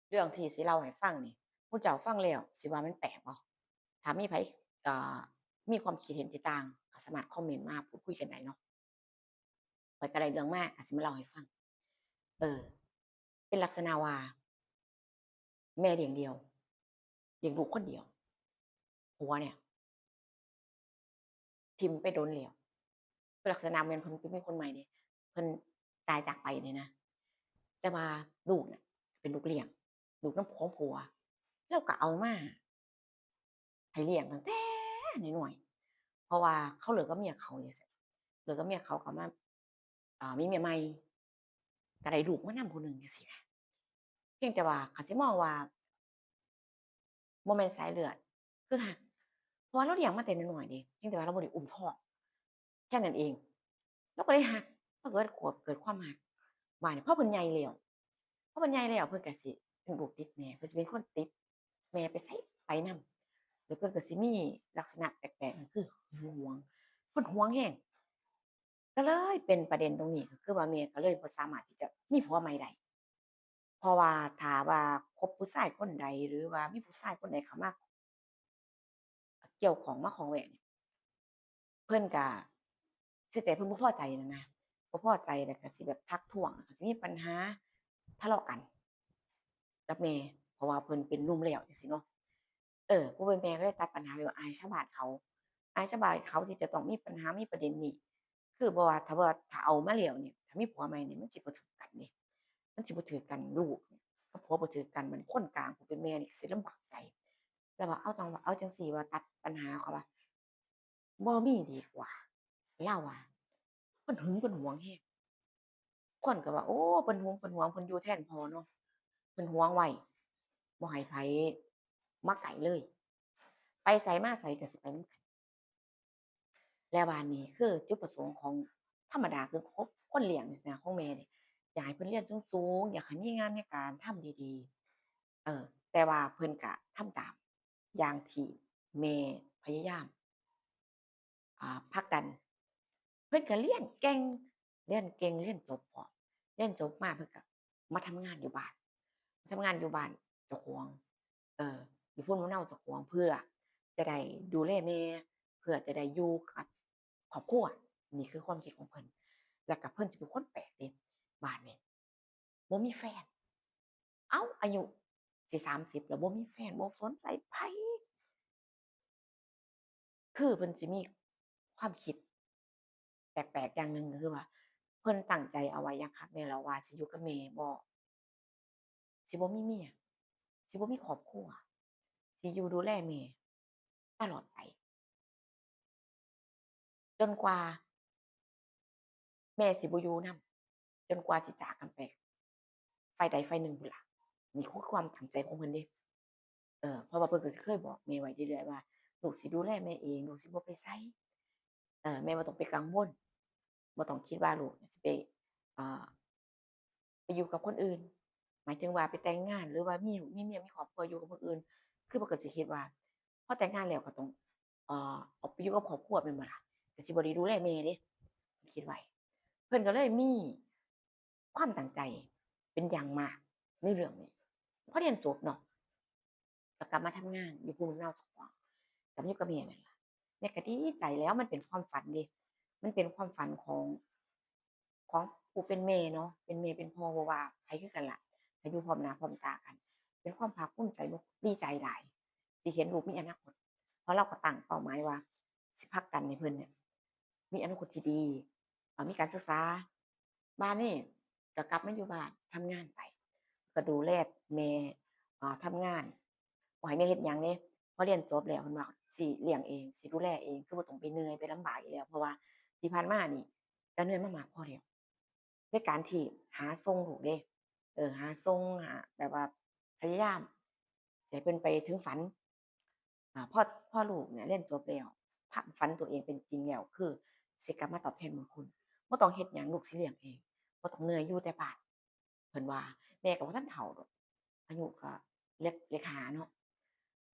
ເລື່ອງທີ່ຊິເລົ່າໃຫ້ຟັງນີ້ ໝູ່ເຈົ້າຟັງແລ້ວຊິວ່າມັນແປກບໍ່? ຖ້າມີໃຜ ເອີ ມີຄວາມຄິດເຫັນທີ່ຕ່າງ ກໍສາມາດຄອມເມັນມາພູດຄຸຍກັນໄດ້ເນາະ. ຂ້ອຍກໍໄດ້ເລື່ອງມາ ກໍຊິມາເລົ່າໃຫ້ຟັງ. ເອີ ເປັນລັກສະນະວ່າ ແມ່ລ້ຽງດ່ຽວ ລ້ຽງລູກຄົນດຽວ ຜົວເນຍຖິ້ມໄປດົນແລ້ວ ຄືລັກສະນະແມ່ນເພິ່ນໄປມີຄົນໃໝ່ເດ້ ເພິ່ນຕາຍຈາກໄປນີ້ນະ ແຕ່ວ່າລູກນະເປັນລູກລ້ຽງ ລູກນຳຂອງຜົວ ລາວກໍເອົາມາ ໃຫ້ລ້ຽງຕັ້ງແຕ່ນ້ອຍໆ ເພາະວ່າເຂົາເລີກກັບເມຍເຂົາຈັ່ງຊີ້ ເລີກກັບເມຍເຂົາກໍມາ ອ່າ ມີເມຍໃໝ່ ກໍໄດ້ລູກມານຳຜູ້ໜຶ່ງຈັ່ງຊີ້ນະ. ພຽງແຕ່ວ່າຄັນຊິມອງວ່າບໍ່ແມ່ນສາຍເລືອດ ຄືຮັກ ເພາະວ່າລາວລ້ຽງມາແຕ່ນ້ອຍໆເດ້ ພຽງແຕ່ວ່າລາວບໍ່ໄດ້ອຸ້ມທ້ອງ ແຄ່ນັ້ນເອງ ລາວກໍເລີຍຮັກ ລາວເກີດຄວາມ ເກີດຄວາມຮັກ. ບາດນີ້ພໍເພິ່ນໃຫຍ່ແລ້ວ ພໍເພິ່ນໃຫຍ່ແລ້ວ ເພິ່ນກໍຊິເປັນລູກຕິດແມ່ ເພິ່ນຊິເປັນຄົນຕິດແມ່ໄປໃສໄປນຳ ແລ້ວເພິ່ນກໍຊິມີລັກສະນະແປກໆ ກໍຄືຫວງ ເພິ່ນຫວງແຮງ ກໍເລີຍເປັນປະເດັນຕົງນີ້ ກໍຄືວ່າແມ່ກໍເລີຍບໍ່ສາມາດທີ່ຈະມີຜົວໃໝ່ໄດ້ ເພາະວ່າຖ້າວ່າຄົບຜູ້ຊາຍຄົນໃດ ຫຼືວ່າມີຜູ້ຊາຍຄົນໃດເຂົ້າມາ ກ່ຽວຂ້ອງມາຂ້ອງແວະນີ້ ເພິ່ນກະ ເສຍໃຈ ເພິ່ນບໍ່ພໍໃຈຫັ້ນນະ ບໍ່ພໍໃຈ ແລ້ວກະຊິແບບທັກທ້ວງ ແລ້ວກະຊິມີບັນຫາທະເລາະກັນກັບແມ່ ເພາະວ່າເພິ່ນເປັນໜຸ່ມແລ້ວຈັ່ງຊີ້ເນາະ. ເອີ ຜູ້ເປັນແມ່ກໍເລີຍຕັດບັນຫາໄປວ່າ ອາຍຊາວບ້ານເຂົາ ອາຍຊາວບ້ານເຂົາທີ່ຈະຕ້ອງມີບັນຫາ ມີປະເດັນນີ້ ຄືບໍ່ວ່າ ຖ້າວ່າ ຖ້າເອົາມາແລ້ວນີ້ ຖ້າມີຜົວໃໝ່ນີ້ ມັນຊິບໍ່ຖືກກັນເດ້ ມັນຊິບໍ່ຖືກກັນ ລູກກັບຜົວບໍ່ຖືກກັນ ມັນຄົນກາງຜູ້ເປັນແມ່ນີ້ກໍຊິລຳບາກໃຈ. ແລ້ວວ່າ ເອົາ ຕ້ອງວ່າ ເອົາຈັ່ງຊີ້ວ່າ ຕັດບັນຫາ ເຂົາວ່າ ບໍ່ມີດີກວ່າ ລາວວ່າ ເພິ່ນຫຶງເພິ່ນຫວງແຮງ ຄົນກໍວ່າ ໂອ້ ເພິ່ນຫຶງເພິ່ນຫວງ ເພິ່ນຢູ່ແທນພໍ່ເນາະ ເພິ່ນຫວງໄວ້ ບໍ່ໃຫ້ໃຜມາໃກ້ເລີຍ ໄປໃສມາໃສກໍຊິໄປນຳກັນ. ແລະວ່ານີ້ຄືຈຸດປະສົງຂອງ ທຳມະດາຄືຄົນລ້ຽງນີ້ນະ ຂອງແມ່ນີ້ ຢາກໃຫ້ເພິ່ນຮຽນສູງໆ ຢາກໃຫ້ມີງານມີການທຳດີໆ ເອີ ແຕ່ວ່າເພິ່ນກະທຳຕາມຢ່າງທີ່ແມ່ພະຍາຍາມ ອ່າ ຜັກດັນ ເພິ່ນກະຮຽນເກັ່ງ ຮຽນເກັ່ງ ຮຽນຈົບພ້ອມ ຮຽນຈົບມາເພິ່ນກະມາທຳງານຢູ່ບ້ານ ມາທຳງານຢູ່ບ້ານເຈົ້າຂອງ ເອີ ຢູ່ພູນເອົາເຈົ້າຂອງ ເພື່ອຈະໄດ້ດູແລແມ່ ເພື່ອຈະໄດ້ຢູ່ກັບຄອບຄົວ ນີ້ຄືຄວາມຄິດຂອງເພິ່ນ. ແລ້ວກໍເພິ່ນຊິເປັນຄົນແປກເດ້ ບາດນີ້ບໍ່ມີແຟນ ເອົ້າ ອາຍຸຊິສາມສິບແລ້ວ ບໍ່ມີແຟນ ບໍ່ສົນໃຈໃຜ ຄືເພິ່ນຊິມີຄວາມຄິດແປກໆຢ່າງໜຶ່ງ ກໍຄືວ່າ ເພິ່ນຕັ້ງໃຈເອົາໄວ້ຢ່າງຄັກແນ່ແລ້ວວ່າ ຊິຢູ່ກັບແມ່ ບໍ່ ຊິບໍ່ມີເມຍ ຊິບໍ່ມີຄອບຄົວ ຊິຢູ່ດູແລແມ່ຕະຫຼອດໄປ ຈົນກວ່າແມ່ຊິບໍ່ຢູ່ນຳ ຈົນກວ່າຊິຈາກກັນໄປ ຝ່າຍໃດຝ່າຍໜຶ່ງພຸ້ນລະ. ນີ້ຄືຄວາມຕັ້ງໃຈຂອງເພິ່ນເດ້ ເອີ ເພາະວ່າເພິ່ນກໍຊິເຄີຍບອກແມ່ໄວ້ເລື້ອຍໆວ່າ ລູກຊິດູແລແມ່ເອງ ລູກຊິບໍ່ໄປໃສ ເອີ ແມ່ບໍ່ຕ້ອງໄປກັງວົນ ບໍ່ຕ້ອງຄິດວ່າລູກຊິໄປ ເອີ ໄປຢູ່ກັບຄົນອື່ນ ໝາຍເຖິງວ່າໄປແຕ່ງງານ ຫຼືວ່າມີລູກມີເມຍ ມີຄອບຄົວ ຢູ່ກັບຄົນອື່ນ ຄືເພິ່ນກໍຊິຄິດວ່າ ພໍແຕ່ງງານແລ້ວກໍຕ້ອງ ເອີ ອອກໄປຢູ່ກັບຄອບຄົວແມ່ນບໍ່ລະ ກໍຊິບໍ່ໄດ້ດູແລແມ່ເດ້ ເພິ່ນຄິດໄວ້. ເພິ່ນກໍເລີຍມີຄວາມຕັ້ງໃຈເປັນຢ່າງມາກໃນເລື່ອງນີ້. ພໍຮຽນຈົບເນາະ ກໍກັບມາທຳງານຢູ່ພູນເຮົາເຈົ້າຂອງ ກັບຢູ່ກັບແມ່ນັ້ນລະ ແມ່ກໍດີໃຈແລ້ວ ມັນເປັນຄວາມຝັນເດ້ ມັນເປັນຄວາມຝັນຂອງ ຂອງຜູ້ເປັນແມ່ເນາະ ເປັນແມ່ເປັນພໍ່ ບໍ່ວ່າໃຜຄືກັນລະ ຖ້າຢູ່ພ້ອມໜ້າພ້ອມຕາກັນ ເປັນຄວາມພາກພູມໃຈ ດີໃຈຫຼາຍທີ່ເຫັນລູກມີອະນາຄົດ ເພາະລາວກໍຕັ້ງເປົ້າໝາຍວ່າ ຊິຜັກດັນໃຫ້ເພິ່ນເນຍ ມີອະນາຄົດທີ່ດີ ເອີ ມີການສຶກສາ. ບາດນີ້ກໍກັບມາຢູ່ບ້ານທຳງານໄປ ກໍດູແລແມ່ ເອີ ທຳງານ ບໍ່ໃຫ້ແມ່ເຮັດຫຍັງເດ້ ພໍຮຽນຈົບແລ້ວເພິ່ນວ່າຊິລ້ຽງເອງ ຊິດູແລເອງ ຄືບໍ່ຕ້ອງໄປເມື່ອຍໄປລຳບາກອີກແລ້ວ ເພາະວ່າທີ່ຜ່ານມານີ້ກໍເມື່ອຍມາມາກພໍແລ້ວ ໃນການທີ່ຫາສົ່ງລູກເດ້ ເອີ ຫາສົ່ງ ຫາ ແບບວ່າພະຍາຍາມຊິໃຫ້ເພິ່ນໄປເຖິງຝັນ. ອາ ພໍ ພໍລູກເນຍຮຽນຈົບແລ້ວ ຄວາມຝັນຕົວເອງເປັນຈິງແລ້ວ ຄືຊິກັບມາຕອບແທນບຸນຄຸນ ບໍ່ຕ້ອງເຮັດຫຍັງ ລູກຊິລ້ຽງເອງ ບໍ່ຕ້ອງເມື່ອຍ ຢູ່ແຕ່ບ້ານ ເພິ່ນວ່າ. ແມ່ກໍບໍ່ທັນເຖົ້າດອກ ອາຍຸກໍເລກ ເລກຫ້າເນາະ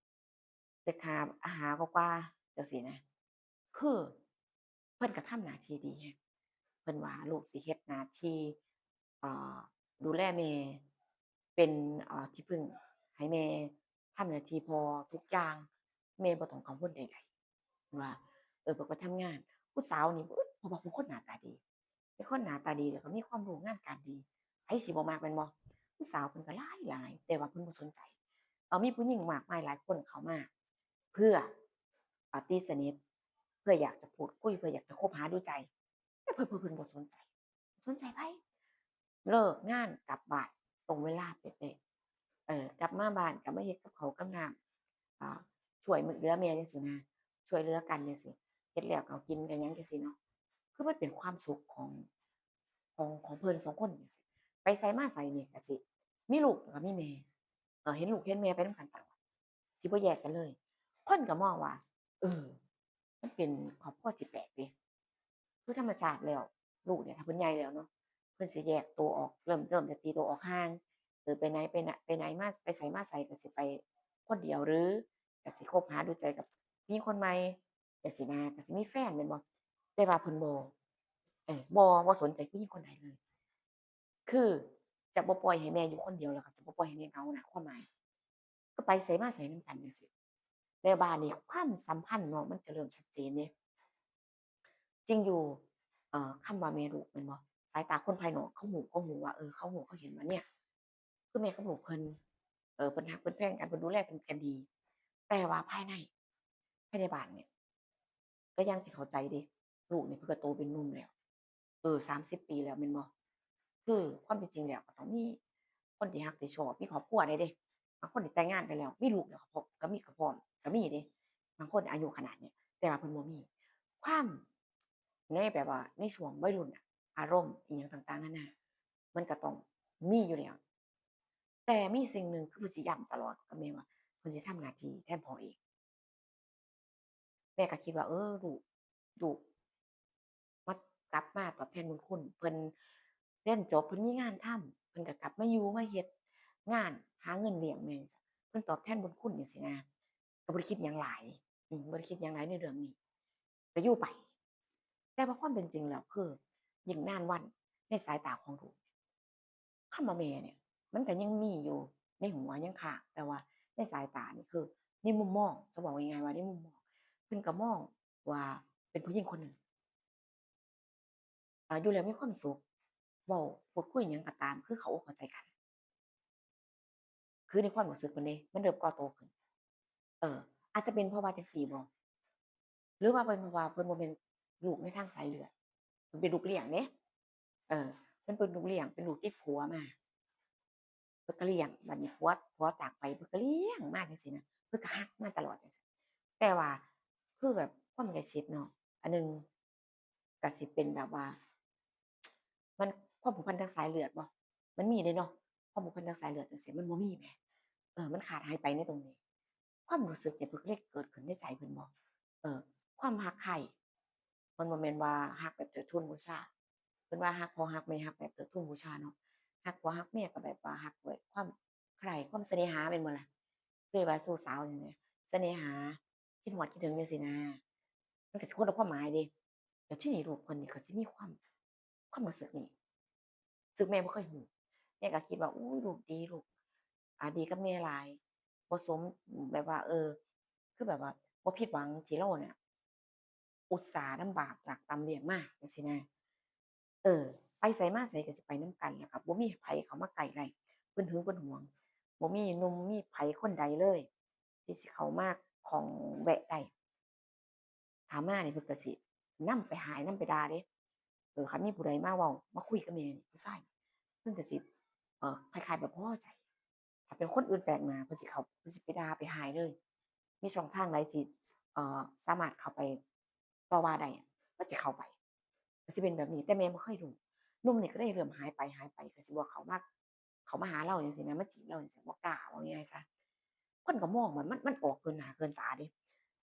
ເລກຫ້າ ຫ້າກວ່າໆ ຈັ່ງຊີ້ນະ ຄືເພິ່ນກໍທຳໜ້າທີ່ດີແຮງ ເພິ່ນວ່າ ລູກຊິເຮັດໜ້າທີ່ ເອີ ດູແລແມ່ ເປັນ ເອີ ທີ່ເພິ່ງໃຫ້ແມ່ ທຳໜ້າທີ່ພໍ່ທຸກຢ່າງ ແມ່ບໍ່ຕ້ອງກັງວົນໃດໆ ວ່າ ເອີ ເພິ່ນໄປທຳງານ ຜູ້ສາວນີ້ ເອີ ເພາະວ່າເປັນຄົນໜ້າຕາດີ ເປັນຄົນໜ້າຕາດີ ແລ້ວກໍມີຄວາມຮູ້ງານການດີ ໃຜຊິບໍ່ມັກແມ່ນບໍ່? ຜູ້ສາວເພິ່ນກໍຫຼາຍໆ ແຕ່ວ່າເພິ່ນບໍ່ສົນໃຈ ເອີ ມີຜູ້ຍິງມາກມາຍຫຼາຍຄົນເຂົ້າມາ ເພື່ອ ອາ ຕີສະໜິດ ເພື່ອຢາກຈະພູດຄຸຍ ເພື່ອຢາກຈະຄົບຫາດູໃຈ ແຕ່ເພິ່ນ ເພິ່ນ ເພິ່ນບໍ່ສົນໃຈ ສົນໃຈໃຜ? ເລີກງານກັບບ້ານຕົງເວລາເປະໆ ເອີ ກັບມາບ້ານກໍມາເຮັດກັບເຂົ້າກັບນ້ຳ ອາ ຊ່ວຍເຫຼືອແມ່ຈັ່ງຊີ້ນະ ຊ່ວຍເຫຼືອກັນຈັ່ງຊີ້ ເຮັດແລ້ວກໍເອົາກິນກັນຫຍັງຈັ່ງຊີ້ເນາະ ຄືມັນເປັນຄວາມສຸກຂອງ ຂອງ ຂອງເພິ່ນສອງຄົນຈັ່ງຊີ້ ໄປໃສມາໃສນີ້ກໍຊິມີລູກ ແລ້ວກໍມີແມ່ ເອີ ເຫັນລູກເຫັນແມ່ໄປນຳກັນຕະຫຼອດ ຊິບໍ່ແຍກກັນເລີຍ ຄົນກໍມອງວ່າ ເອີ ມັນເປັນຄອບຄົວທີ່ແປກເດ ຄືທຳມະຊາດແລ້ວ ລູກນີ້ ຖ້າເພິ່ນໃຫຍ່ແລ້ວເນາະ ເພິ່ນຊິແຍກໂຕອອກ ເລີ່ມ ເລີ່ມຈະຕີໂຕອອກຫ່າງ ເອີ ໄປໃນ ໄປນະ ໄປໃນມາ ໄປໃສມາໃສກໍຊິໄປຄົນດຽວ ຫຼື ກໍຊິຄົບຫາດູໃຈກັບຜູ້ຍິງຄົນໃໝ່ ຈັ່ງຊີ້ນະ ກໍຊິມີແຟນແມ່ນບໍ່? ແຕ່ວ່າເພິ່ນບໍ່ ເອີ ບໍ່ ບໍ່ສົນໃຈຜູ້ຍິງຄົນໃດເລີຍ ຄືຈະບໍ່ປ່ອຍໃຫ້ແມ່ຢູ່ຄົນດຽວ ແລ້ວກໍຈະບໍ່ປ່ອຍໃຫ້ແມ່ເຫງົານະ ຄວາມໝາຍ ກໍໄປໃສມາໃສນຳກັນຈັ່ງຊີ້ ແລ້ວບາດນີ້ຄວາມສຳພັນເນາະ ມັນກໍເລີ່ມຊັດເຈນເດ້ ຈິງຢູ່ ເອີ ຄຳວ່າແມ່ລູກແມ່ນບໍ່? ສາຍຕາຄົນພາຍນອກເຂົາຮູ້ ເຂົາຮູ້ວ່າ ເອີ ເຂົາຮູ້ເຂົາເຫັນວ່າ ເນຍ ຄືແມ່ກັບລູກເພິ່ນ ເອີ ເພິ່ນຮັກເພິ່ນແພງກັນ ເພິ່ນດູແລເພິ່ນກັນດີ ແຕ່ວ່າພາຍໃນ ພາຍໃນບ້ານນີ້ ກໍຢ່າງທີ່ເຂົ້າໃຈເດ້ ລູກນີ້ເພິ່ນກໍໂຕເປັນໜຸ່ມແລ້ວ ເອີ ສາມສິບປີແລ້ວແມ່ນບໍ່? ຄືຄວາມເປັນຈິງແລ້ວກໍຕ້ອງມີຄົນທີ່ຮັບຜິດຊອບ ມີຄອບຄົວແດ່ເດ້ ບາງຄົນນີ້ແຕ່ງງານກັນແລ້ວ ມີລູກແລ້ວກໍ ກໍມີ ກໍພ້ອມ ກໍມີເດ້ ບາງຄົນອາຍຸຂະໜາດນີ້ ແຕ່ວ່າເພິ່ນບໍ່ມີ ຄວາມ ໃນແບບວ່າໃນຊ່ວງໄວລຸ້ນນະ ອາລົມອີ່ຫຍັງຕ່າງໆນານາ ມັນກໍຕ້ອງມີຢູ່ແລ້ວ ແຕ່ມີສິ່ງໜຶ່ງຄືເພິ່ນຊິຢ້ຳຕະຫຼອດ ກໍແມ່ນວ່າເພິ່ນຊິທຳໜ້າທີ່ແທນພໍ່ເອງ ແມ່ກໍຄິດວ່າ ເອີ ລູກ ລູກມາ ກັບມາຕອບແທນບຸນຄຸນ ເພິ່ນຮຽນຈົບ ເພິ່ນມີງານທຳ ເພິ່ນກໍກັບມາຢູ່ມາເຮັດງານຫາເງິນລ້ຽງແມ່ ເພິ່ນຕອບແທນບຸນຄຸນຈັ່ງຊີ້ນະ ກໍບໍ່ໄດ້ຄິດຫຍັງຫຼາຍ ອືມ ບໍ່ໄດ້ຄິດຫຍັງຫຼາຍໃນເລື່ອງນີ້ ກໍຢູ່ໄປ ແຕ່ວ່າຄວາມເປັນຈິງແລ້ວ ຄື ຍິ່ງນານວັນ ໃນສາຍຕາຂອງລູກ ຄຳວ່າແມ່ນີ້ ມັນກໍຍັງມີຢູ່ໃນຫົວ ຍັງຄ້າງ ແຕ່ວ່າໃນສາຍຕານີ້ ຄືໃນມຸມມອງ ຈະເວົ້າງ່າຍໆວ່າໃນມຸມມອງ ເພິ່ນກໍມອງວ່າເປັນຜູ້ຍິງຄົນໜຶ່ງ ອາ ຢູ່ແລ້ວມີຄວາມສຸກ ເວົ້າ ພູດຄຸຍຫຍັງກໍຕາມ ຄືເຂົ້າອົກເຂົ້າໃຈກັນ ຄືໃນຄວາມຮູ້ສຶກເພິ່ນເດ້ ມັນເລີ່ມກໍ່ໂຕຂຶ້ນ ເອີ ອາດຈະເປັນເພາະວ່າຈັ່ງຊີ້ບໍ ຫຼືວ່າເປັນເພາະວ່າເພິ່ນບໍ່ແມ່ນລູກໃນທາງສາຍເລືອດ ເພິ່ນເປັນລູກລ້ຽງເດ້ ເອີ ເພິ່ນເປັນລູກລ້ຽງ ເປັນລູກຕິດຜົວມາ ເພິ່ນກໍລ້ຽງ ບັດນີ້ຜົວ ຜົວຈາກໄປ ເພິ່ນກໍລ້ຽງມາຈັ່ງຊີ້ນະ ເພິ່ນກໍຮັກມາຕະຫຼອດຈັ່ງຊີ້ ແຕ່ວ່າ ຄືແບບຄວາມໃກ້ຊິດເນາະ ອັນໜຶ່ງ ກໍຊິເປັນແບບວ່າ ມັນ ຄວາມຜູກພັນທາງສາຍເລືອດບໍ່ ມັນມີເດ້ເນາະ ຄວາມຜູກພັນທາງສາຍເລືອດຈັ່ງຊີ້ ມັນບໍ່ມີແໝ ເອີ ມັນຂາດຫາຍໄປໃນຕົງນີ້ ຄວາມຮູ້ສຶກນີ້ເພິ່ນກໍເລີຍເກີດຂຶ້ນໃນໃຈເພິ່ນບໍ່ ເອີ ຄວາມຮັກໃຄ່ ມັນບໍ່ແມ່ນວ່າຮັກແບບເທີດທູນບູຊາ ເພິ່ນວ່າຮັກພໍ່ຮັກແມ່ ຮັກແບບເທີດທູນບູຊາເນາະ ຮັກພໍ່ຮັກແມ່ກໍແບບວ່າຮັກດ້ວຍຄວາມໃຄ່ ຄວາມສະເໜຫາແມ່ນບໍ່ລະ ຄືວ່າຊູ້ສາວຈັ່ງຊີ້ ສະເໜຫາ ຄິດຮອດຄິດເຖິງຈັ່ງຊີ້ນະ ມັນກໍຊິຄົນລະຄວາມໝາຍເດ້ ແລ້ວທີນີ້ລູກເພິ່ນນີ້ກໍຊິມີຄວາມ ຄວາມຮູ້ສຶກນີ້ ຊຶ່ງແມ່ບໍ່ເຄີຍຮູ້ ແມ່ກໍຄິດວ່າ ໂອ້ຍ ລູກດີ ລູກ ອາ ດີກັບແມ່ຫຼາຍ ບໍ່ສົມ ແບບວ່າ ເອີ ຄືແບບວ່າບໍ່ຜິດຫວັງທີ່ລາວນະ ອຸດສາລຳບາກຕາກຕ່ຳລ້ຽງມາ ຈັ່ງຊີ້ນະ ເອີ ໄປໃສມາໃສກໍຊິໄປນຳກັນ ແລ້ວກໍບໍ່ມີໃຜເຂົ້າມາໃກ້ໄດ້ ເພິ່ນຫຶງເພິ່ນຫວງ ບໍ່ມີໜຸ່ມມີໃຜຄົນໃດເລີຍ ທີ່ຊິເຂົ້າມາຂ້ອງແວະໄດ້ ຖ້າມານີ້ເພິ່ນກໍຊິນຳໄປຮ້າຍ ນຳໄປດ່າເດ້ ເອີ ຄັນມີຜູ້ໃດມາເວົ້າ ມາຄຸຍກັບແມ່ນີ້ ຜູ້ຊາຍ ເພິ່ນກໍຊິ ເອີ ຄ້າຍໆແບບບໍ່ພໍໃຈ ຖ້າເປັນຄົນອື່ນແປກໜ້າ ເພິ່ນຊິເຂົ້າ ເພິ່ນຊິໄປດ່າໄປຮ້າຍເລີຍ ມີຊ່ອງທາງໃດທີ່ ເອີ ສາມາດເຂົ້າໄປຕໍ່ວ່າໄດ້ ເພິ່ນຊິເຂົ້າໄປ ກໍຊິເປັນແບບນີ້ ແຕ່ແມ່ບໍ່ເຄີຍຮູ້ ໜຸ່ມນີ້ກໍເລີຍເລີ່ມຫາຍໄປ ຫາຍໄປ ກໍຊິບໍ່ເຂົ້າມາ ເຂົ້າມາຫາລາວຈັ່ງຊີ້ນະ ມາຈີບລາວຈັ່ງຊີ້ ບໍ່ກ້າ ເວົ້າງ່າຍໆຊະ ຄົນກໍມອງວ່າມັນ ມັນອອກເກີນໜ້າເກີນຕາເດ້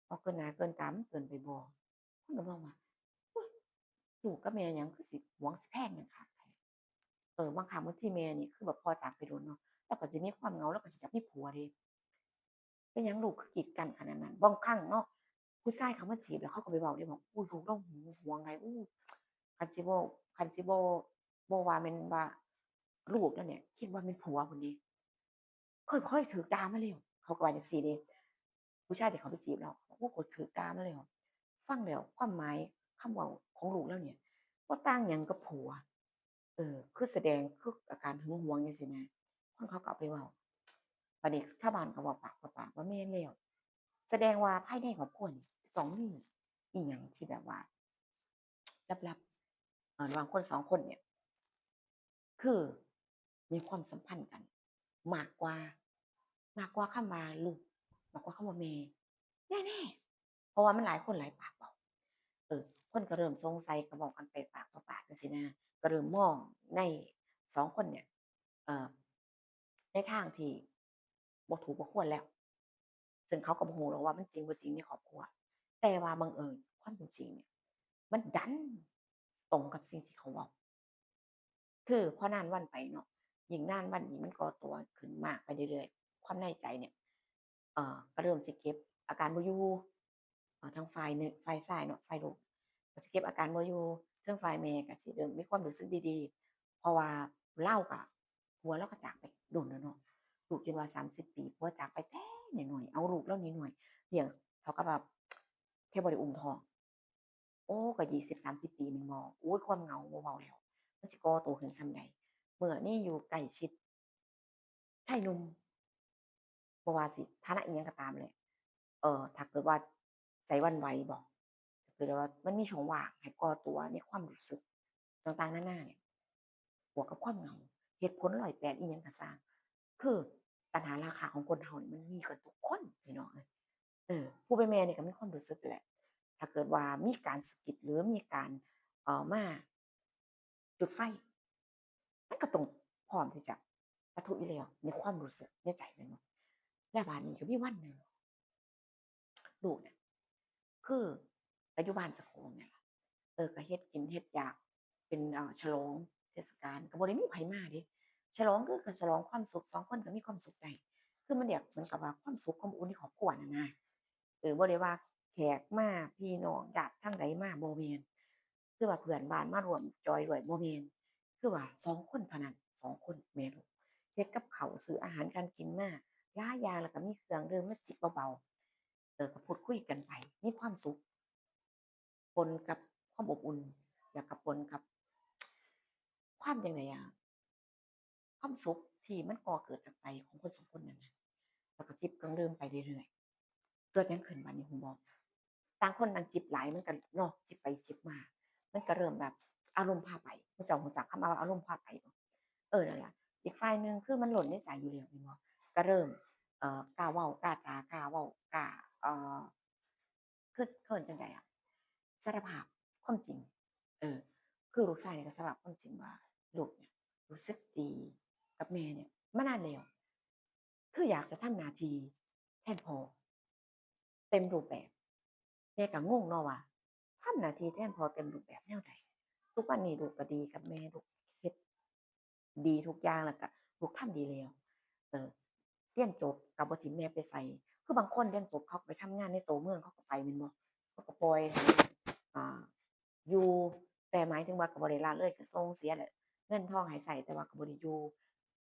ອອກເກີນໜ້າເກີນຕາ ມັນເກີນໄປບໍ່ ຄົນກໍມອງວ່າ ໂອ້ຍ ລູກກັບແມ່ຫຍັງຄືຊິຫວງຊິແພງກັນຄັກແທ້ ເອີ ບາງຄັ້ງບາງທີແມ່ນີ້ ຄືແບບພໍ່ຈາກໄປດົນເນາະ ລາວກໍຊິມີຄວາມເຫງົາ ລາວກໍຊິຢາກມີຜົວເດ້ ເປັນຫຍັງລູກຄືກີດກັນຂະໜາດນັ້ນ ບາງຄັ້ງເນາະ ຜູ້ຊາຍເຂົາມາຈີບ ແລ້ວເຂົາກໍໄປເວົ້າເດ້ວ່າ ໂອ້ຍ ລູກລາວຫວງ ຫວງຫຼາຍ ໂອ້ ຄັນຊິເວົ້າ ຄັນຊິບໍ່ ບໍ່ວ່າແມ່ນວ່າລູກແລ້ວນີ້ ຄິດວ່າແມ່ນຜົວພຸ້ນເດ້ ຂ້ອຍ ຂ້ອຍຖືກດ່າມາແລ້ວ ເຂົາກໍວ່າຈັ່ງຊີ້ເດ້. ຜູ້ຊາຍທີ່ເຂົາໄປຈີບລາວ ໂອ້ ຂ້ອຍຖືກດ່າມາແລ້ວ. ຟັງແລ້ວຄວາມໝາຍຄຳເວົ້າຂອງລູກລາວນີ້ບໍ່ຕ່າງຫຍັງກັບຜົວ ເອີ ຄືສະແດງ ຄືອາການຫຶງຫວງຈັ່ງຊີ້ນະ. ຄົນເຂົາກໍເອົາໄປເວົ້າ ບາດນີ້ຊາວບ້ານກໍເວົ້າປາກຕໍ່ປາກວ່າແມ່ນແລ້ວ ສະແດງວ່າພາຍໃນຄອບຄົວນີ້ຕ້ອງມີອີ່ຫຍັງທີ່ແບບວ່າລັບໆ ເອີ ລະຫວ່າງຄົນສອງຄົນນີ້ ຄືມີຄວາມສຳພັນກັນ ມາກກວ່າ ມາກກວ່າຄຳວ່າລູກ ມາກກວ່າຄຳວ່າແມ່ ແນ່ໆ ເພາະວ່າມັນຫຼາຍຄົນຫຼາຍປາກເວົ້າ ເອີ ຄົນກໍເລີ່ມສົງໄສ ກໍເວົ້າກັນໄປປາກຕໍ່ປາກຈັ່ງຊີ້ນະ ກໍເລີ່ມມອງໃນສອງຄົນເນີ້ຍ ເອີ ໃນທາງທີ່ບໍ່ຖືກບໍ່ຄວນແລ້ວ ເຊິ່ງເຂົາກໍບໍ່ຮູ້ດອກວ່າມັນຈິງບໍ່ຈິງໃນຄອບຄົວ ແຕ່ວ່າບັງເອີນຄວາມເປັນຈິງເນີ້ຍ ມັນດັນຕົງກັບສິ່ງທີ່ເຂົາເວົ້າ. ຄືພໍນານວັນໄປເນາະ ຍິ່ງນານວັນຍິ່ງມັນກໍ່ຕົວຂຶ້ນມາກໄປເລື້ອຍໆ ຄວາມໃນໃຈເນີ້ຍ ເອີ ກໍເລີ່ມຊິເກັບອາການບໍ່ຢູ່ ເອີ ທັງຝ່າຍໜຶ່ງ ຝ່າຍຊາຍເນາະ ຝ່າຍລູກກໍຊິເກັບອາການບໍ່ຢູ່ ເທິງຝ່າຍແມ່ກໍຊິເລີ່ມມີຄວາມຮູ້ສຶກດີໆ ເພາະວ່າລາວກໍ ຜົວລາວກໍຈາກໄປດົນແລ້ວເນາະ ລູກຈົນວ່າສາມສິບປີ ຜົວຈາກໄປແຕ່ນ້ອຍໆ ເອົາລູກລາວນ້ອຍໆ ລ້ຽງເທົ່າກັບວ່າແຄ່ບໍ່ໄດ້ອຸ້ມທ້ອງ ໂອ້ ກໍຊາວ ສາມສິບປີແມ່ນບໍ່? ໂອ້ຍ ຄວາມເຫງົາບໍ່ເວົ້າແລ້ວ ມັນຊິກໍ່ໂຕຂຶ້ນສ່ຳໃດ ເມື່ອນີ້ຢູ່ໃກ້ຊິດຊາຍໜຸ່ມ ບໍ່ວ່າຊິຖານະອີ່ຫຍັງກໍຕາມແຫຼະ ເອີ ຖ້າເກີດວ່າໃຈຫວັ່ນໄຫວບໍ ເກີດວ່າມັນມີຊ່ອງວ່າງໃຫ້ກໍ່ຕົວໃນຄວາມຮູ້ສຶກຕ່າງໆນານານີ້ ບວກກັບຄວາມເຫງົາ ເຫດຜົນຮ້ອຍແປດອີ່ຫຍັງກໍຊ່າງ ຄືຕັນຫາລາຄາຂອງຄົນເຮົານີ້ມັນມີກັນທຸກຄົນພີ່ນ້ອງເອີຍ. ເອີ ຜູ້ເປັນແມ່ນີ້ກໍມີຄວາມຮູ້ສຶກແຫຼະ ຖ້າເກີດວ່າມີການສະກິດ ຫຼື ມີການ ເອີ ມາ ຈຸດໄຟ ມັນກໍຕ້ອງພ້ອມທີ່ຈະປະທຸຢູ່ແລ້ວ ໃນຄວາມຮູ້ສຶກໃນໃຈແມ່ນບໍ່? ແລ້ວບາດນີ້ກໍມີວັນໜຶ່ງ ລູກນະ ຄືກໍຢູ່ບ້ານເຈົ້າຂອງນີ້ລະ ເອີ ກໍເຮັດກິນເຮັດຢາກ ເປັນ ເອີ ສະຫຼອງເທດສະການ ກໍບໍ່ໄດ້ມີໃຜມາເດ້ ສະຫຼອງຄືກໍສະຫຼອງຄວາມສຸກ ສອງຄົນກໍມີຄວາມສຸກໄດ້ ຄືມັນແບບເໝືອນກັບວ່າຄວາມສຸກຄວາມອົບອຸ່ນໃນຄອບຄົວຫັ້ນນະ ເອີ ບໍ່ໄດ້ວ່າແຂກມາ ພີ່ນ້ອງຍາດທາງໃດມາ ບໍ່ແມ່ນ ຄືວ່າເພື່ອນບ້ານມາຮ່ວມຈອຍດ້ວຍ ບໍ່ແມ່ນ ຄືວ່າສອງຄົນເທົ່ານັ້ນ ສອງຄົນແມ່ລູກ ເຮັດກັບເຂົ້າ ຊື້ອາຫານການກິນມາຫຼາຍຢ່າງ ແລ້ວກໍມີເຄື່ອງດື່ມມາຈິບເບົາໆ ເອີ ກໍພູດຄຸຍກັນໄປ ມີຄວາມສຸກ ປົນກັບຄວາມອົບອຸ່ນ ແລ້ວກໍປົນກັບຄວາມ ຈັ່ງໃດອະ ຄວາມສຸກທີ່ມັນກໍ່ເກີດຈາກໃຈຂອງຄົນສອງຄົນນັ້ນນະ ແລ້ວກໍຈິບເຄື່ອງດື່ມໄປເລື້ອຍໆ ເກີດຫຍັງຂຶ້ນບາດນີ້ຮູ້ບໍ່? ຕ່າງຄົນຕ່າງຈິບຫຼາຍ ມັນກໍເນາະ ຈິບໄປຈິບມາ ມັນກໍເລີ່ມແບບອາລົມພາໄປ ເຈົ້າຮູ້ຈັກຄຳວ່າອາລົມພາໄປບໍ່? ເອີ ນັ້ນລະ ອີກຝ່າຍໜຶ່ງຄືມັນຫຼົ່ນໃນໃຈຢູ່ແລ້ວແມ່ນບໍ່? ກໍເລີ່ມ ເອີ ກ້າເວົ້າ ກ້າຈາ ກ້າເວົ້າ ກ້າ ເອີ ຄື ເອີ້ນຈັ່ງໃດອະ ສາລະພາບຄວາມຈິງ ເອີ ຄືລູກຊາຍນີ້ກໍສາລະພາບຄວາມຈິງວ່າ ລູກເນີ້ຍຮູ້ສຶກດີກັບແມ່ເນີ້ຍມານານແລ້ວ ຄືຢາກຈະທຳໜ້າທີ່ແທນພໍ່ເຕັມຮູບແບບ ແມ່ກໍງົງເນາະວ່າ ທຳໜ້າທີ່ແທນພໍ່ເຕັມຮູບແບບແນວໃດ? ທຸກວັນນີ້ລູກກໍດີກັບແມ່ ລູກເຮັດ ດີທຸກຢ່າງ ແລ້ວກະລູກທຳດີແລ້ວ ເອີ ຮຽນຈົບກະບໍ່ຖິ້ມແມ່ໄປໃສ ຄືບາງຄົນຮຽນຈົບເຂົາກະໄປທຳງານໃນໂຕເມືອງ ເຂົາກະໄປແມ່ນບໍ່ ເຂົາກະປ່ອຍ ອ່າ ຢູ່ ແຕ່ໝາຍເຖິງວ່າກະບໍ່ໄດ້ລະເລີຍ ກະສົ່ງເສຍແຫຼະ ເງິນທອງໃຫ້ໃຊ້ ແຕ່ວ່າກະບໍ່ໄດ້ຢູ່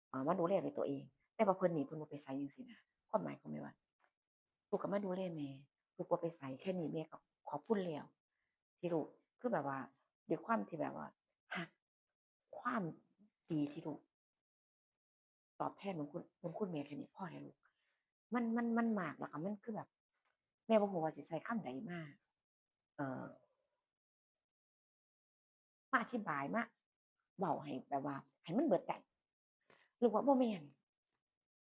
ເອີ ມາດູແລດ້ວຍຕົວເອງ ແຕ່ວ່າເພິ່ນນີ້ເພິ່ນບໍ່ໄປໃສຈັ່ງຊີ້ນະ ຄວາມໝາຍຂອງແມ່ວ່າ ລູກກະມາດູແລແມ່ ລູກບໍ່ໄປໃສ ແຄ່ນີ້ແມ່ກະຂອບຄຸນແລ້ວ ທີ່ລູກ ຄືແບບວ່າ ດ້ວຍຄວາມທີ່ແບບວ່າ ຮັກ ຄວາມດີທີ່ລູກຕອບແທນບຸນຄຸນ ບຸນຄຸນແມ່ແຄ່ນີ້ພໍແລ້ວລູກ ມັນ ມັນ ມັນມາກ ແລ້ວກະມັນຄືແບບ ແມ່ບໍ່ຮູ້ວ່າຊິໃຊ້ຄຳໃດມາ ເອີ ມາອະທິບາຍ ມາເວົ້າໃຫ້ແບບວ່າໃຫ້ມັນເບິດໄດ້ ຫຼືວ່າບໍ່ແມ່ນ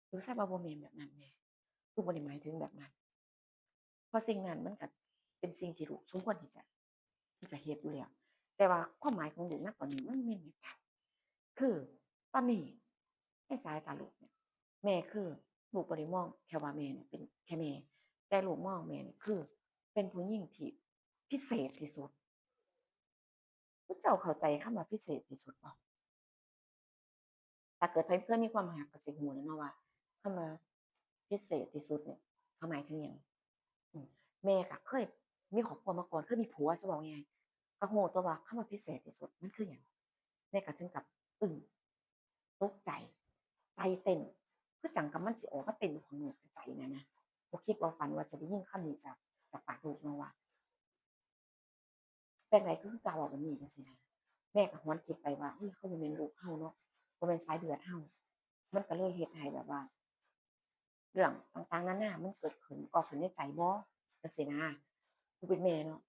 ລູກຊາຍວ່າບໍ່ແມ່ນແບບນັ້ນແມ່ ລູກບໍ່ໄດ້ໝາຍເຖິງແບບນັ້ນ ເພາະສິ່ງນັ້ນມັນກະເປັນສິ່ງທີ່ລູກສົມຄວນທີ່ຈະ ທີ່ຈະເຮັດຢູ່ແລ້ວ ແຕ່ວ່າຄວາມໝາຍຂອງລູກນະຕອນນີ້ມັນບໍ່ແມ່ນແບບນັ້ນ ຄືຕອນນີ້ໃນສາຍຕາລູກນີ້ ແມ່ຄື ລູກບໍ່ໄດ້ມອງແຄ່ວ່າແມ່ນີ້ເປັນແຄ່ແມ່ ແຕ່ລູກມອງແມ່ນີ້ຄືເປັນຜູ້ຍິງທີ່ພິເສດທີ່ສຸດ ເຈົ້າເຂົ້າໃຈຄຳວ່າພິເສດທີ່ສຸດບໍ່? ຖ້າເກີດໃຜເຄີຍມີຄວາມຮັກກະຊິຮູ້ແລ້ວເນາະວ່າ ຄຳວ່າພິເສດທີ່ສຸດນີ້ເຂົາໝາຍເຖິງຫຍັງ ອືມ ແມ່ກະເຄີຍມີຄອບຄົວມາກ່ອນ ເຄີຍມີຜົວ ຊິເວົ້າງ່າຍໆ ກະຮູ້ຕົວວ່າຄຳວ່າພິເສດທີ່ສຸດມັນຄືຫຍັງ ແມ່ກະເຖິງກັບອຶ້ງ ຕົກໃຈ ໃຈເຕັ້ນ ຄືຈັ່ງກັບມັນຊິອອກມາເຕັ້ນຢູ່ຂ້າງນອກໃຈນັ້ນນະ. ບໍ່ຄິດບໍ່ຝັນວ່າຈະໄດ້ຍິນຄຳນີ້ຈາກ ຈາກປາກລູກເນາະວ່າ ແປງໃດຄື ຄືກ້າເວົ້າແບບນີ້ ຈັ່ງຊີ້ນະ. ແມ່ກໍຫວນຄິດໄປວ່າ ເອີຍ ເຂົາບໍ່ແມ່ນລູກເຮົາເນາະ ບໍ່ແມ່ນສາຍເລືອດເຮົາ. ມັນກໍເລີຍເຮັດໃຫ້ແບບວ່າ ເລື່ອງຕ່າງໆນານາມັນເກີດຂຶ້ນ ກໍ່ຂຶ້ນໃນໃຈບໍ່ ຈັ່ງຊີ້ນະ. ຜູ້ເປັນແມ່ເນາະ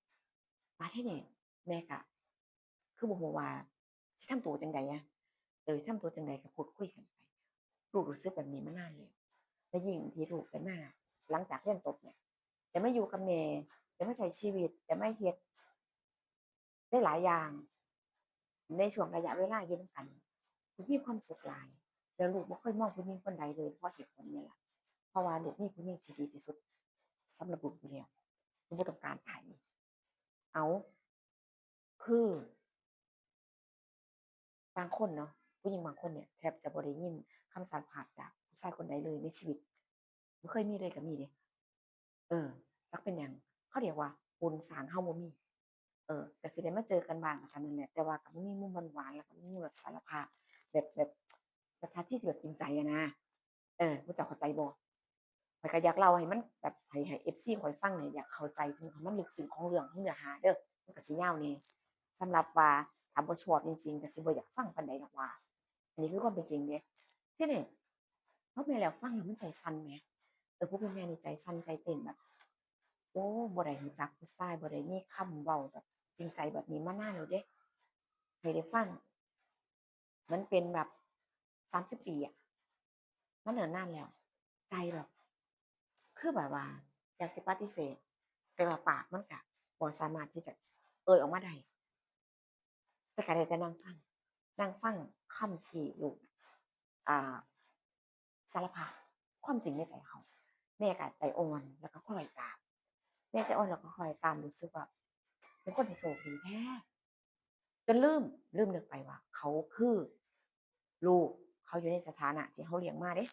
ບາດທີນີ້ແມ່ກະຄືບໍ່ຮູ້ວ່າຊິທຳໂຕຈັ່ງໃດອະ. ເອີ ຊິທຳໂຕຈັ່ງໃດ ກໍພູດຄຸຍກັນໄປ. ລູກຮູ້ສຶກແບບນີ້ມານານແລ້ວ ແລະ ຍິ່ງທີ່ລູກໄດ້ມາ ຫຼັງຈາກຮຽນຈົບນີ້ ໄດ້ມາຢູ່ກັບແມ່ ໄດ້ມາໃຊ້ຊີວິດ ໄດ້ມາເຮັດ ໄດ້ຫຼາຍຢ່າງໃນຊ່ວງໄລຍະເວລາຢູ່ນຳກັນ ລູກມີຄວາມສຸກຫຼາຍ ແລ້ວລູກບໍ່ເຄີຍມອງຜູ້ຍິງຄົນໃດເລີຍ ເພາະເຫດຜົນນີ້ລະ ເພາະວ່າລູກມີຜູ້ຍິງທີ່ດີທີ່ສຸດສຳລັບລູກຢູ່ແລ້ວ ລູກບໍ່ຕ້ອງການໃຜ. ເອົາ ຄື ບາງຄົນເນາະ ຜູ້ຍິງບາງຄົນນີ້ແທບຈະບໍ່ໄດ້ຍິນຄຳສາລະພາບຈາກຜູ້ຊາຍຄົນໃດເລີຍໃນຊີວິດ ບໍ່ເຄີຍມີເລີຍກໍມີເດ້. ເອີ ຈັກເປັນຫຍັງ ເຂົາຮຽກວ່າບຸນສ້າງເຮົາບໍ່ມີ. ເອີ ກໍຊິໄດ້ມາເຈີກັນບ້າງກໍເທົ່ານັ້ນແຫຼະ ແຕ່ວ່າກໍບໍ່ມີມຸມຫວານໆ ແລ້ວກໍບໍ່ມີແບບສາລະພາບ ແບບ ແບບ ແບບທ່າທີທີ່ແບບຈິງໃຈອະນະ. ເອີ ພວກເຈົ້າເຂົ້າໃຈບໍ່? ຂ້ອຍກໍຢາກເລົ່າໃຫ້ມັນແບບ ໃຫ້ ໃຫ້ເອັຟຊີຂ້ອຍຟັງນີ້ ຢາກເຂົ້າໃຈເຖິງຄວາມມັນເລິກເຊິ່ງຂອງເລື່ອງ ຂອງເນື້ອຫາເດີ ມັນກໍຊິຍາວແດ່. ສຳລັບວ່າຖ້າບໍ່ຊອບຈິງໆ ກໍຊິບໍ່ຢາກຟັງປານໃດດອກວ່າ ອັນນີ້ຄືຄວາມເປັນຈິງເດ້. ທີນີ້ ເຮົາແມ່ນແລ້ວ ຟັງແລ້ວມັນໃຈສັ່ນແໝ. ເອີ ຜູ້ເປັນແມ່ນີ້ໃຈສັ່ນໃຈເຕັ້ນແບບ ໂອ້ ບໍ່ໄດ້ຮູ້ຈັກຜູ້ຊາຍ ບໍ່ໄດ້ມີຄຳເວົ້າແບບຈິງໃຈແບບນີ້ມານານແລ້ວເດ້. ໃຫ້ໄດ້ຟັງ ມັນເປັນແບບສາມສິບປີອະ ມັນເນີນນານແລ້ວ ໃຈແບບ ຄືແບບວ່າຢາກຊິປະຕິເສດ ແຕ່ວ່າປາກມັນກະບໍ່ສາມາດທີ່ຈະເອີ່ຍອອກມາໄດ້ ແຕ່ກະໄດ້ແຕ່ນັ່ງຟັງ ນັ່ງຟັງຄຳທີ່ລູກ ອ່າ ສາລະພາບຄວາມຈິງໃນໃຈເຮົາ. ແມ່ກະໃຈອ່ອນ ແລ້ວກໍຄ້ອຍຕາມ ແມ່ໃຈອ່ອນ ແລ້ວກໍຄ້ອຍຕາມ ຮູ້ສຶກວ່າເປັນຄົນທີ່ໂຊກດີແທ້ ຈົນລືມ ລືມນຶກໄປວ່າເຂົາຄືລູກ ເຂົາຢູ່ໃນສະຖານະທີ່ເຮົາລ້ຽງມາເດ້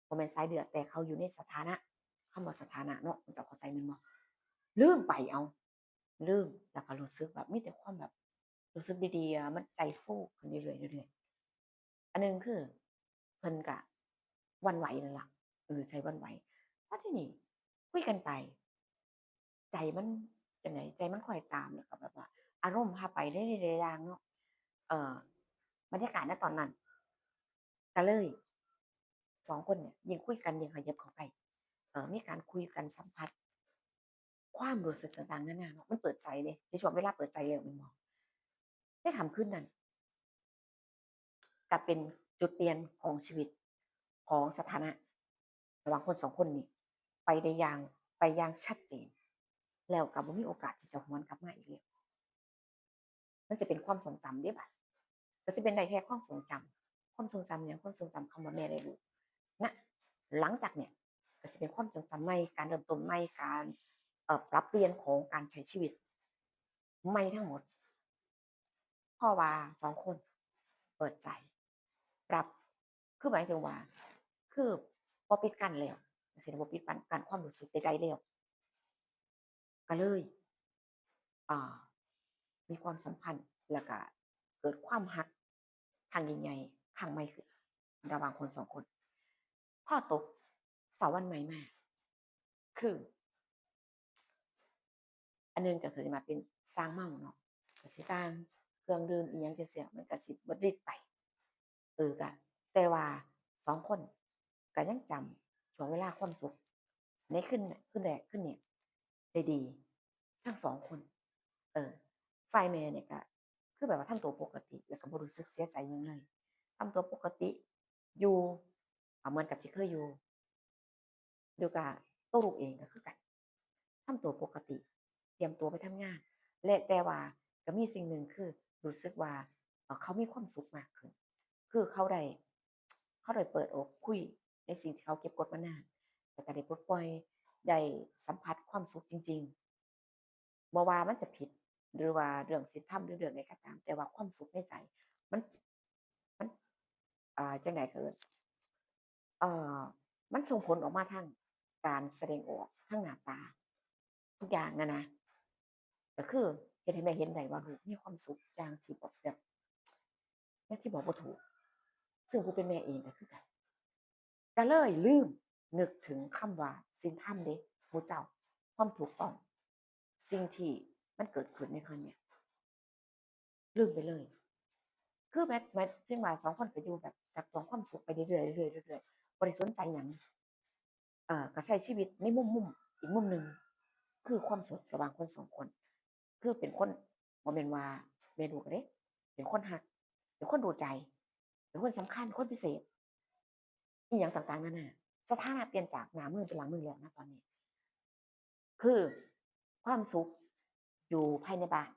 ບໍ່ແມ່ນສາຍເລືອດ ແຕ່ເຂົາຢູ່ໃນສະຖານະ ຄຳວ່າສະຖານະເນາະ ເຈົ້າເຂົ້າໃຈແມ່ນບໍ່? ລືມໄປ ເອົາ ລືມ ແລ້ວກໍຮູ້ສຶກແບບມີແຕ່ຄວາມແບບ ຮູ້ສຶກດີໆ ມັນໃຈຟູຂຶ້ນເລື້ອຍໆ ເລື້ອຍໆ. ອັນໜຶ່ງຄືເພິ່ນກະຫວັ່ນໄຫວນັ້ນລະ ເອີ ໃຈຫວັ່ນໄຫວ. ແລ້ວທີນີ້ຄຸຍກັນໄປ ໃຈມັນຈັ່ງໃດ ໃຈມັນຄ້ອຍຕາມ ແລ້ວກໍແບບວ່າອາລົມພາໄປຫຼາຍໆຢ່າງເນາະ. ເອີ ບັນຍາກາດໃນຕອນນັ້ນ ກໍເລີຍ ສອງຄົນນີ້ຍິ່ງຄຸຍກັນຍິ່ງຂະຫຍັບເຂົ້າໃກ້ ເອີ ມີການຄຸຍກັນ ສຳຜັດຄວາມຮູ້ສຶກຕ່າງໆນານາເນາະ ມັນເປີດໃຈເດ້ ໃນຊ່ວງເວລາເປີດໃຈແລ້ວແມ່ນບໍ່? ໃນຄ່ຳຄືນນັ້ນ ກໍເປັນຈຸດປ່ຽນຂອງຊີວິດ ຂອງສະຖານະລະຫວ່າງຄົນສອງຄົນນີ້ ໄປໄດ້ຢ່າງ ໄປຢ່າງຊັດເຈນ ແລ້ວກໍບໍ່ມີໂອກາດທີ່ຈະຫວນກັບມາອີກແລ້ວ. ມັນຊິເປັນຄວາມຊົງຈຳເດ້ບາດ ກໍຊິເປັນໄດ້ແຄ່ຄວາມຊົງຈຳ. ຄວາມຊົງຈຳຫຍັງ? ຄວາມຊົງຈຳຄຳວ່າແມ່ ແລະ ລູກນະ. ຫຼັງຈາກເນີ້ຍກໍຊິເປັນຄວາມຊົງຈຳໃໝ່, ການເລີ່ມຕົ້ນໃໝ່, ການ ເອີ ປັບປ່ຽນຂອງການໃຊ້ຊີວິດໃໝ່ທັງໝົດ. ເພາະວ່າສອງຄົນເປີດໃຈ ປັບ ຄືໝາຍເຖິງວ່າ ຄືບໍ່ປິດກັ້ນແລ້ວ ຈັ່ງຊີ້ນະ ບໍ່ປິດກັ້ນຄວາມຮູ້ສຶກໃດໆແລ້ວ ກໍເລີຍ ອ່າ ມີຄວາມສຳພັນ ແລ້ວກະເກີດຄວາມຮັກຄັ້ງຍິ່ງໃຫຍ່ຄັ້ງໃໝ່ຂຶ້ນລະຫວ່າງຄົນສອງຄົນ. ພໍຕົກເຊົ້າວັນໃໝ່ມາ ຄື ອັນໜຶ່ງກໍຄືຊິມາເປັນຊ່າງເມົາເນາະ ກໍຊິຊ່າງເຄື່ອງດື່ມອີ່ຫຍັງຈັ່ງຊີ້ ມັນກໍຊິເບິດລິດໄປ. ເອີ ກະ ແຕ່ວ່າສອງຄົນກໍຍັງຈຳຊ່ວງເວລາຄວາມສຸກໃນຄືນ ຄືນແລກຄືນນີ້ໄດ້ດີທັງສອງຄົນ. ເອີ ຝ່າຍແມ່ນີ້ກະຄືແບບວ່າທຳຕົວປົກກະຕິ ແລ້ວກໍບໍ່ຮູ້ສຶກເສຍໃຈຫຍັງເລີຍ ທຳຕົວປົກກະຕິຢູ່ ເໝືອນກັບທີ່ເຄີຍຢູ່. ຢູ່ກັບໂຕລູກເອງກໍຄືກັນ ທຳຕົວປົກກະຕິ ຕຽມຕົວໄປທຳງານ ແລະ ແຕ່ວ່າກໍມີສິ່ງໜຶ່ງຄືຮູ້ສຶກວ່າ ເອີ ເຂົາມີຄວາມສຸກມາກຂຶ້ນ ຄືເຂົາໄດ້ ເຂົາໄດ້ເປີດອອກຄຸຍໃນສິ່ງທີ່ເຂົາເກັບກົດມານານ ແລ້ວກໍໄດ້ປົດປ່ອຍ ໄດ້ສຳຜັດຄວາມສຸກຈິງໆ. ບໍ່ວ່າມັນຈະຜິດ ຫຼືວ່າເລື່ອງສິນທຳ ຫຼືເລື່ອງໃດກໍຕາມ ແຕ່ວ່າຄວາມສຸກໃນໃຈ ມັນ ມັນ ອ່າ ຈັ່ງໃດກໍເອີ້ນ ເອີ ມັນສົ່ງຜົນອອກມາທາງການສະແດງອອກ ທາງໜ້າຕາ ທຸກຢ່າງນັ້ນນະ ກໍຄືເຮັດໃຫ້ແມ່ເຫັນໄດ້ວ່າລູກມີຄວາມສຸກຢ່າງທີ່ແບບ ແບບ ຢ່າງທີ່ບອກບໍ່ຖືກ. ເຊິ່ງຜູ້ເປັນແມ່ເອງກໍຄືກັນ ກໍເລີຍລືມນຶກເຖິງຄຳວ່າສິນທຳເດ້ ໝູ່ເຈົ້າ, ຄວາມຖືກຕ້ອງ, ສິ່ງທີ່ມັນເກີດຂຶ້ນໃນຄັ້ງນີ້ ລືມໄປເລີຍ. ຄືແບບ ໝາຍເຖິງວ່າສອງຄົນກໍຢູ່ແບບຈັບຈອງຄວາມສຸກໄປເລື້ອຍໆ ເລື້ອຍໆ ເລື້ອຍໆ ບໍ່ໄດ້ສົນໃຈຫຍັງ. ເອີ ກໍໃຊ້ຊີວິດໃນມຸມ ມຸມ ອີກມຸມໜຶ່ງ ຄືຄວາມສຸກລະຫວ່າງຄົນສອງຄົນ. ຄືເປັນຄົນ ບໍ່ແມ່ນວ່າແມ່ລູກເດ້ ເປັນຄົນຮັກ ເປັນຄົນຮູ້ໃຈ ເປັນຄົນສຳຄັນ ຄົນພິເສດ ອີ່ຫຍັງຕ່າງໆນານາ. ສະຖານະປ່ຽນຈາກໜ້າມືເປັນຫຼັງມືແລ້ວນະຕອນນີ້. ຄືຄວາມສຸກຢູ່ພາຍໃນບ້ານ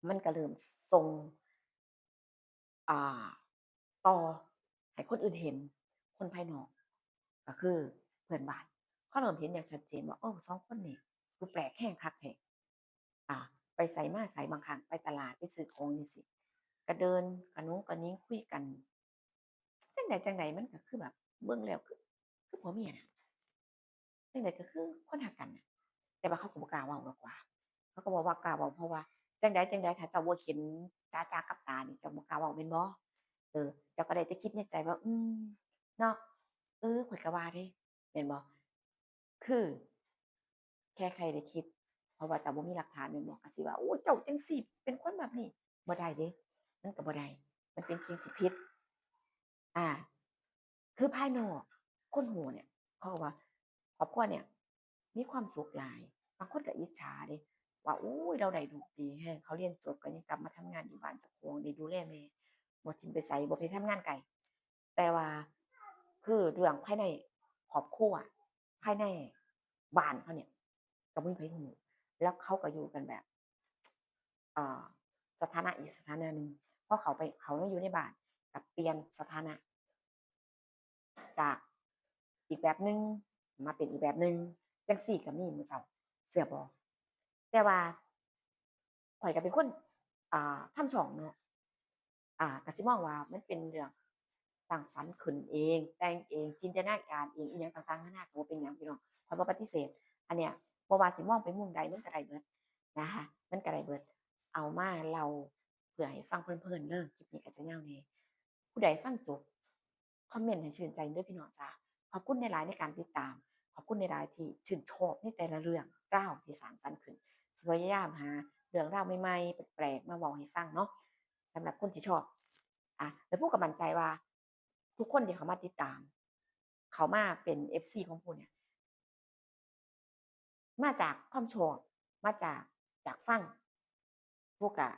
ມັນກໍເລີ່ມສົ່ງ ອ່າ ຕໍ່ໃຫ້ຄົນອື່ນເຫັນ, ຄົນພາຍນອກ ກໍຄືເພື່ອນບ້ານ ເຂົາເລີ່ມເຫັນຢ່າງຊັດເຈນວ່າ ເອີ ສອງຄົນນີ້ ຄືແປກແຮງຄັກແທ້. ອ່າ ໄປໃສມາໃສ ບາງຄັ້ງໄປຕະຫຼາດ ໄປຊື້ຂອງຈັ່ງຊີ້ ກະເດີນກະໜຸງກະໜິງຄຸຍກັນ ຈັ່ງໃດຈັ່ງໃດ ມັນກໍຄືແບບເບິ່ງແລ້ວ ຄື ຄືຜົວເມຍນະ ຈັ່ງໃດກໍຄືຄົນຮັກກັນນະ. ແຕ່ວ່າເຂົາກໍບໍ່ກ້າເວົ້າດອກວ່າ ເຂົາກໍບໍ່ວ່າກ້າເວົ້າ ເພາະວ່າຈັ່ງໃດຈັ່ງໃດ ຖ້າເຈົ້າບໍ່ເຫັນຈະໆກັບຕານີ້ ເຈົ້າບໍ່ກ້າເວົ້າແມ່ນບໍ່? ເອີ ເຈົ້າກໍໄດ້ແຕ່ຄິດໃນໃຈວ່າ ອືມ ເນາະ ເອີ ຂ້ອຍກໍວ່າເດ້ ແມ່ນບໍ່? ຄືແຄ່ໃຄໄດ້ຄິດ ເພາະວ່າເຈົ້າບໍ່ມີຫຼັກຖານແມ່ນບໍ່? ກໍຊິວ່າ ໂອ້ ເຈົ້າຈັ່ງຊີ້ ເປັນຄົນແບບນີ້ ບໍ່ໄດ້ເດ້ ມັນກໍບໍ່ໄດ້ ມັນເປັນສິ່ງທີ່ຜິດ. ອ່າ ຄືພາຍນອກຄົນຮູ້ເນຍ ເຂົາກໍວ່າຄອບຄົວເນຍມີຄວາມສຸກຫຼາຍ. ບາງຄົນກໍອິດສາເດ້ ວ່າ ໂອ້ຍ ລາວໄດ້ລູກດີແຮງ ເຂົາຮຽນຈົບກໍຍັງກັບມາທຳງານຢູ່ບ້ານເຈົ້າຂອງ ໄດ້ດູແລແມ່ ບໍ່ຖິ້ມໄປໃສ ບໍ່ໄປທຳງານໄກ. ແຕ່ວ່າຄືເລື່ອງພາຍໃນຄອບຄົວ ພາຍໃນບ້ານເຂົາເນຍ ກໍບໍ່ມີໃຜຮູ້ ແລ້ວເຂົາກໍຢູ່ກັນແບບ ເອີ ສະຖານະອີກສະຖານະໜຶ່ງ. ພໍເຂົ້າໄປ ເຂົ້າມາຢູ່ໃນບ້ານ ກໍປ່ຽນສະຖານະ ຈາກອີກແບບໜຶ່ງມາເປັນອີກແບບໜຶ່ງ ຈັ່ງຊີ້ກໍມີ ໝູ່ເຈົ້າ ເຊື່ອບໍ່? ແຕ່ວ່າຂ້ອຍກໍເປັນຄົນ ອ່າ ທຳຊ່ອງເນາະ ອ່າ ກໍຊິມອງວ່າມັນເປັນເລື່ອງສ້າງສັນຂຶ້ນເອງ ແຕ່ງເອງ ຈິນຕະນາການເອງ ອີ່ຫຍັງຕ່າງໆນານາ ກໍບໍ່ເປັນຫຍັງ ພີ່ນ້ອງ ຂ້ອຍບໍ່ປະຕິເສດ. ອັນເນຍ ບໍ່ວ່າຊິມອງໄປມຸມໃດ ມັນກໍໄດ້ເບິດນະຄະ ມັນກໍໄດ້ເບິດ. ເອົາມາເລົ່າເພື່ອໃຫ້ຟັງເພີນໆເດີ ຄລິບນີ້ກໍຈະຍາວແດ່. ຜູ້ໃດຟັງຈົບ ຄອມເມັນໃຫ້ຊື່ນໃຈເດີພີ່ນ້ອງຈ້າ. ຂອບຄຸນຫຼາຍໆໃນການຕິດຕາມ, ຂອບຄຸນຫຼາຍໆທີ່ຊື່ນຊອບໃນແຕ່ລະເລື່ອງລາວທີ່ສ້າງສັນຂຶ້ນ. ຊິພະຍາຍາມຫາເລື່ອງລາວໃໝ່ໆ ແປກໆ ມາເວົ້າໃຫ້ຟັງເນາະ. ສຳລັບຄົນທີ່ຊອບ ອ່າ ແລ້ວຜູ້ກໍໝັ້ນໃຈວ່າ ທຸກຄົນທີ່ເຂົ້າມາຕິດຕາມ ເຂົ້າມາເປັນເອັຟຊີຂອງຜູ້ເນຍ ມາຈາກຄວາມຊອບ ມາຈາກ ຈາກຟັງ ພວກກະ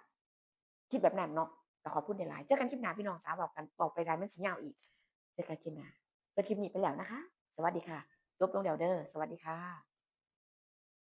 ຄິດແບບນັ້ນເນາະ. ກໍຂອບຄຸນຫຼາຍໆ. ເຈີກັນຄລິບໜ້າພີ່ນ້ອງ, ສາເວົ້າກັນ ເວົ້າໄປໄດ້ມັນຊິຍາວອີກ. ເຈີກັນຄລິບໜ້າ. ເຊິ່ງຄລິບນີ້ໄປແລ້ວນະຄະ. ສະຫວັດດີຄ່ະ. ຈົບລົງແລ້ວເດີ. ສະຫວັດດີຄ່ະ.